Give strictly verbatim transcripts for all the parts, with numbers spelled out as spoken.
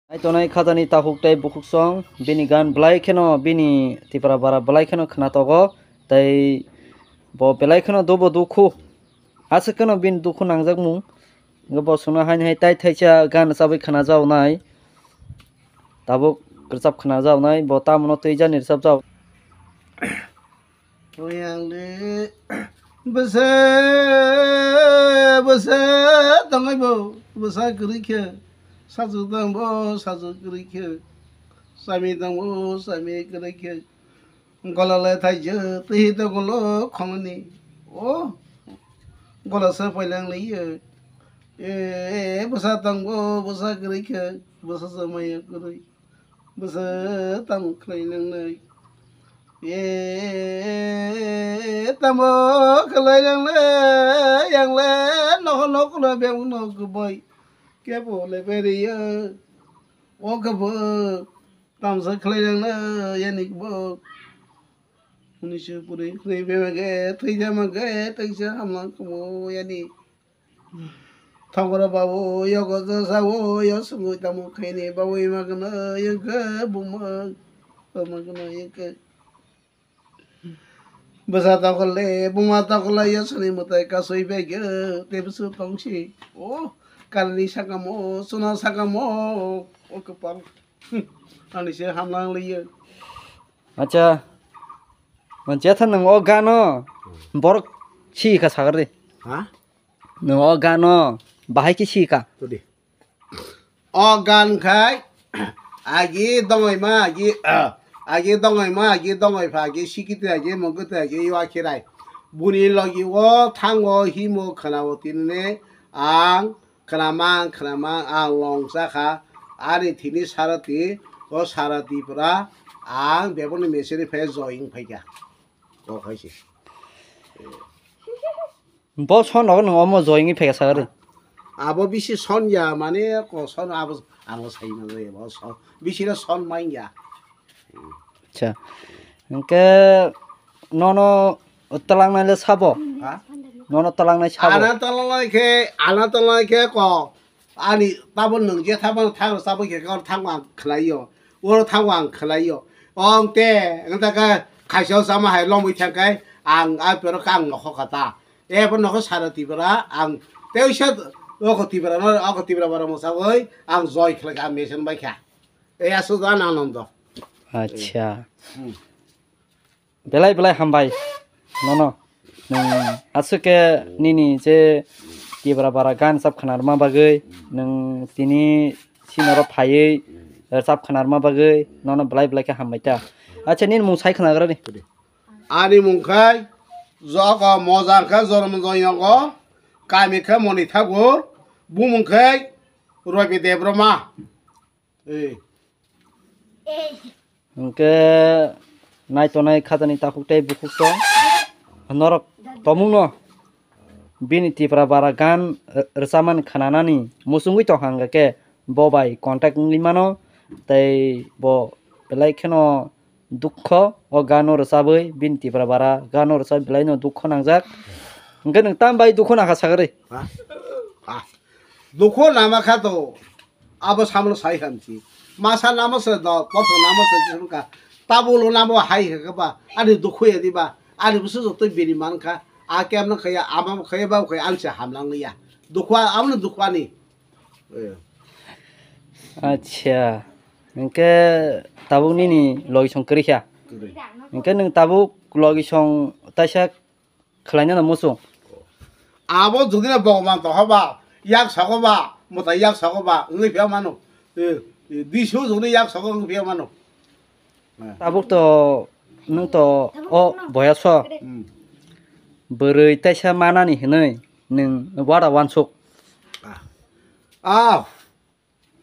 Nai tongnai khajani takhuk tei bukhuksong, bini gan belai kheno, bini Tipra bara belai kheno khna togo, tei bo belai kheno dubo dukhu. Aswk kheno bini dukhu nangjakmung. Bo chwngno haini hai tai thaisa gan rwchabwi khna jaonai. Tabuk rwchap khna jaonai, bo tamono twijani rwchap jao. Oyang de bwsa bwsa tongwi bo bwsa kwrwi khe, sajwk tong bo sajwk kwrwi khe, sami tong bo sami kwrwi khe, gola le thaijwk twi tongolo khongni. O gola se poilang liye. E bwsa tong bo bwsa kwrwi khe, bwsa se maya kwrwi. Bwsa tamo khlai nangnai. E tamo khlai nangnai, yang le nogo nogo le beng no gbai. Kebo le beriya. O kebo tamsa khlai nangnai, yani kebo. Hwnwi se puri khlai bemage, thwijamage, tengsa hamlang kamo yani. Thongkora babu yogo jasa o yo sungwi tamo khaini babu ima gwnwi yengkhe buma buma gwnwi yengkhe. Bwsa tokol le buma tokol le yo sani mwtai kasui bai khe tei bwswk tongsi. O kalni sakamo chwna sakamo o kwpal. Ani se hamlang liyo. Acha. Manchia tha nang o gano borok si kha sagar de. Ha? Nwng o gano bahai khe si kha. Todi. O gan khai agi dongoi ma agi, agi dongoi ma agi dongoi pha agi sikiti agi mongkiti agi iwa khirai. Buni logi o thango himo khana o tinine ang khana mang khana mang ang long cha kha. Ani thini sarati o sarati pura ang beboni meseri phe joing phaikha. O khai se. Bo son rogo nwng omo joyengwi phaikha sagari. Abo bisi son ya mane ko son abo ang sai manjak ya bo son bisi no son man ya. Acha. Hwnkhe nono talangnai le sabo? Ha? Nono talangnai sabo? Ana talangnai khe, ana talangnai khe ko. Ani tabo nwng je thabano thang sabwi khe kor thango ang khlaio. Oro thango ang khlaio. Ong te wng ta khe khaisa sama hai lomwi thang khe ang a pero kang nokho kha ta. Ebo nokho sara Tipra ang teisa oko Tipra no oko Tipra bara mwsagwi ang joy khlai kha mesen bai kha. E asu dan Anando. Acha. Hmm. Belai belai hambai nono. Nwng aswk khe nini je Tipra bara gan rwchap khwnarma bagwi nwng tini sinoro phaiwi rwchap khwnarma bagwi nono belai belai khe hambai ta. Acha nini mung sai khwnagrani. Ani mung khai Joko Moja khe Jorom Joyongo kami khe Moni Thakur bumung khai Robi Debroma. Hwnkhe nai tongnai khajani takhuk tei bukhuk song norok tomungno bini Tipra bara gan rwchapmani khwnanani muchungwi tongkha hwnkhe bo bai contact wngwi mano tei bo belai kheno dukho o gano rwchabwi bini Tipra bara gano rwchabwi belaino dukho nangjak hwnkhe nwng tam bai dukho nangkha sagari. Dukho nama kha to. Abo samano sai hamsi. Masa namo se do, poso namo se chwngka. Tabulo namo hai khe ba, ani dukhu ya diba, ani busu joto bini man kha. A kem no khaya, ama khaya ba khaya, ang se hamlang ya. Dukhu a, amno dukhu ani. Eh. Acha. Hwnkhe tabuk nini logi song kwrwi kha. Kwrwi. Hwnkhe nwng tabuk logi song taisa khwlainano muchung. Abo jodi na Bhagwan tongkha ba, yak sago ba, mwtai yak sago ba, wngwi phiya mano. Eh, eh, disu jodi yak sago wngwi phiya mano. Eh. Tabuk to, nwng to, o boyaso. Hmm. Bwrwi taisa manani hinwi, nwng wada wansuk. Ah. Ah.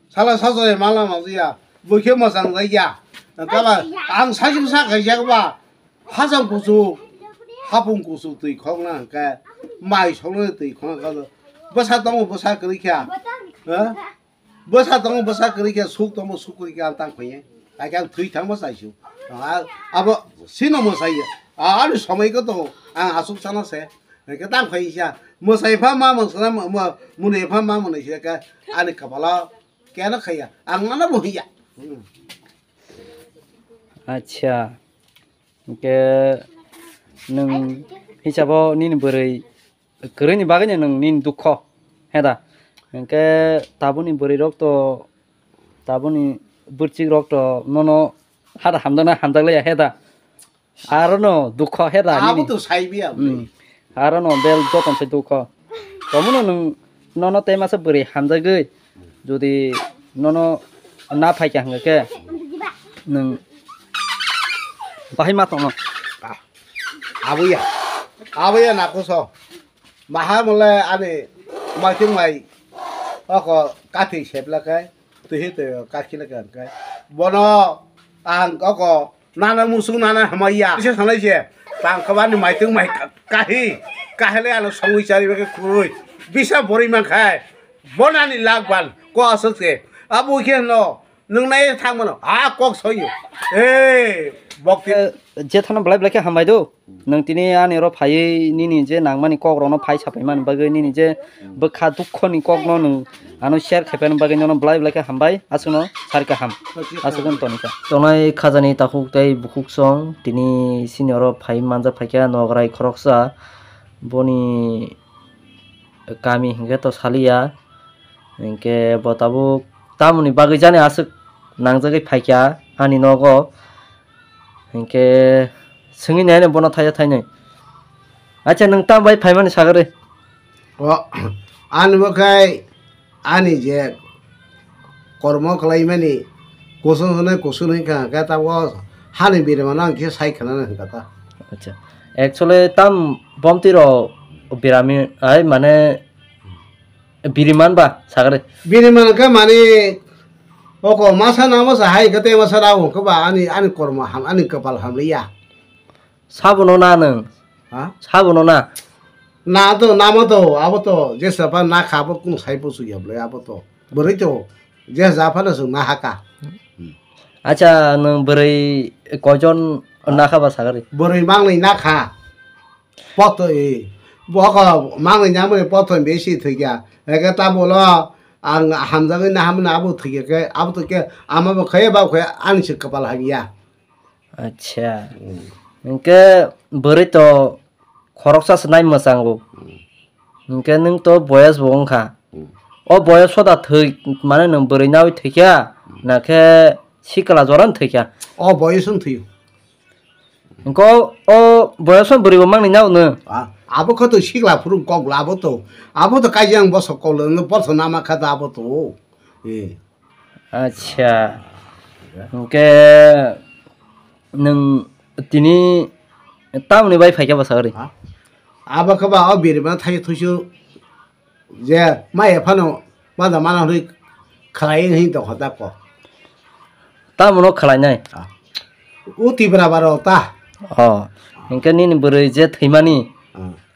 Sala sajai mala nangya, bwkhe mwchang jaya. Tala ang sajing sa khaijak ba, hajang kuchuk, hapung kuchuk twi khokna hwnkhe, mai soknani twi khokna kha. Bwsa tongo bwsa kwrwi kha. Ha? Bwsa tongo bwsa kwrwi kha, suk tongo suk kwrwi kha, ang tang phaiya. Hakhe ang thwi thangma chaisu. Abo sino mwsaiya. Ani somoi khe tongo, ang aswk sana se. Hwnkhe tang phai sa. Mwsai pha ma mwsana, mwnwi pha ma mwnwi se khe ani kabala. Keno khaiya. Ang nono bo hiya. Hmm. Acha. Hingke nwng hisabo nini bwrwi kwrwini bagwino nwng nini dukho, he da? Hingke tabukni bwrwirok to, tabukni bwrwichikrok to nono hada hamjakna hamjaklaiya, he da? Arono dukho, he da, abo nini? To saibiya, hmm. Arono bel joton se dukho. Tomono nwng nono tei masa bwrwi hamjagwi, jodi nono na phaikha hwnkhe nwng bahai ma tongno. Abuya, abuya nakuso. Maha mole ani maitung mai oko kathi sepla kai, tuhi tuyo kakhila kai kai. Bono ang oko nana musung nana hamaya. Bisa sanai se tang kabani maitung mai ka-, kahi, kahile ano songwi chari bake kurui. Bisa bori man khai, bonani lakban ko asuk se. Abu khe no, Nwng nai thang mano, ha kok soyo. Eh, bok ti- Eh, je thano belai belai khe hambai do. Nwng tini ani oro phaiwi nini je nangmani kok rokno phai sapai mani bagwi nini je bwkha dukho ni kok no nwng ano share khai paimani bagwi nono belai belai khe hambai. Aswkno sari kaham. Aswkno tonika. Tongnai khajani takhuk tei bukhuk song tini sini oro phai manjak phaikha nograi khoroksa boni kami hinkhe to saliya. Hinkhe bo tabuk tamoni bagwi jani aswk nangjagwi phaikha ani nogo. Hinkhe swngwi naino bono thaisa thainwi. Acha, nwng tam bai phaimani sagari? O, ani bo khai ani je kormo khlaimani kusung hwnwi kusung hwnwi kha, khe tabuk hani birimano ang khe sai khna hwnkha ta. Acha. Actually, tam bomti rok birami ai mane Biriman ba sagari. Biriman ka mani oko masa na masa hai kate masa na oko ba ani, ani kormo ham, ani kapal ham liya. Sabono na nwng? Ha? Sabono na? Na to, na mo to, abo to, jesa pa na kha bo kung sai po su yab le abo to. Bwrwi to, je ja pha na sung na haka. Acha, nwng bwrwi koijon na kha ba sagari? Bwrwi mangnwi na kha. Pothoi, boko mangnwi nyangmani pothoi besi thwikya. Eke tabolo ang hamjagwi nahamani abo thwikya khe, abo thwikya ama bo khaiya, babo khaiya, ani se kapal hamya. Acha. Hmm. Hwnkhe bwrwi to khoroksa se nai mwchango. Hmm. Hwnkhe nwng to boyas bo wngkha. Hmm. O boyas soda thwi, mane nwng bwrwi nawi thwikya, hmm, nakhe sikla joran thwikya? O boyas wng thwio. Hwnkhe o boyosno bwrwi bo mangni nao nw? A, abo khe to sikla phuru kok la abo to. Abo to kaisa ang bosok kok le, no porso nama kha da abo to. E. Acha. Hwnkhe nwng tini tamoni bai phaikha bwsa ori? Ha? Abo khe ba o birma thai thuisu. Je maya phano mada mana hwnwi khlai hwnwi tongkha ta kok. Tamono khlainai? Ah. O Tipra ba rok ta. Oh, hwnkhe nini bwrwi je thwimani,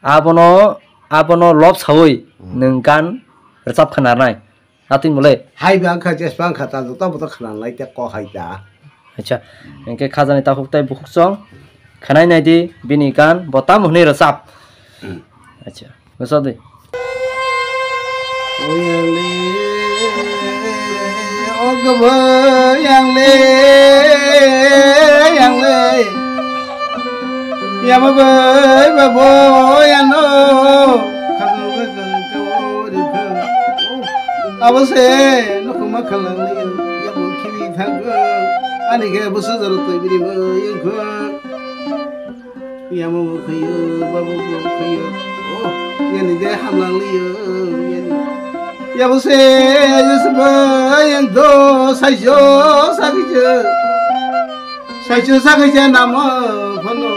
ah, abono, abono lob sawi, hmm, nwng gan rwchap khanarnai. Atwi mole? Hai ba wngkha, jespa wngkha ta, joto boto khna lai te kok hai ta. Acha, hwnkhe khajani takhuk tei bukhuk chwng khanai nai di, bini gan bo tamo hwnwi rwchap. Hmm. Acha, rwchap di. O yang le, o gabo yang le, yang le. Yama bai ba bo yano. Khajang bai khajang ka o ri kha. Abo se nokho ma khalang le yamo khini thang kha. Ani khe bo sujaro toi bini bo yang kha. Yama bo khayo, babo bo khayo. Oh, yani de hamlang le yo, yani. Yabo se, yabo se bai yang do, sai jo, sai jo. Saichung sakhaisa namo phano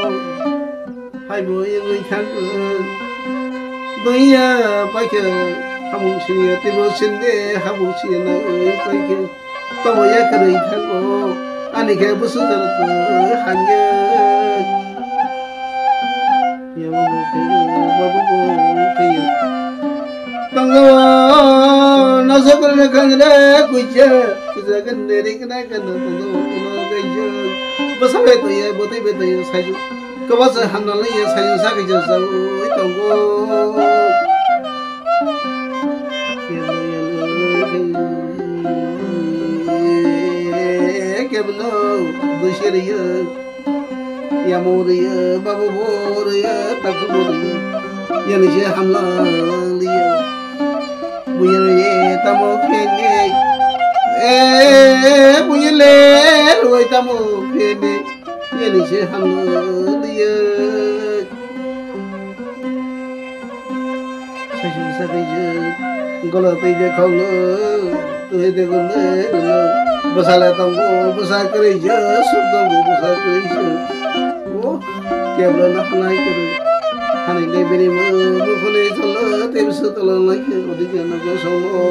haibo wngwi thangkhe. Doya paikhe habung siniya teibo sinde habung siniya nai paikhe. Tobo yakarwi thango ani khe busu jora twi hangya. Yabo bo khayo, babo bo khayo. Tongo, no sokol na kangre kuja, kuja kande re kana kana tongo, kuno gaija. Basa be toye, bote be toye, sayu. Kabasa hamna leye, sayu sa gaija sa ui tongo. Yalo, yalo, yalo. Keblo buishe riyo, yamo riyo, babu bo riyo, taku bo riyo, yani se hamla riyo. Buye riyo tamo kene, eh, buye le riyo tamo kene, yani se hamla riyo. Saisu sakaisu, golo tei je khoglo, tui de golo, golo. Bwsala tongo, bwsa kwrwi je, suk tongo, bwsa kwrwi je. O, kebla na hanai kwrwi. Hanai de bini mo, mo khone cholo, tei bwsa tolo nai khe, odi jana go songo.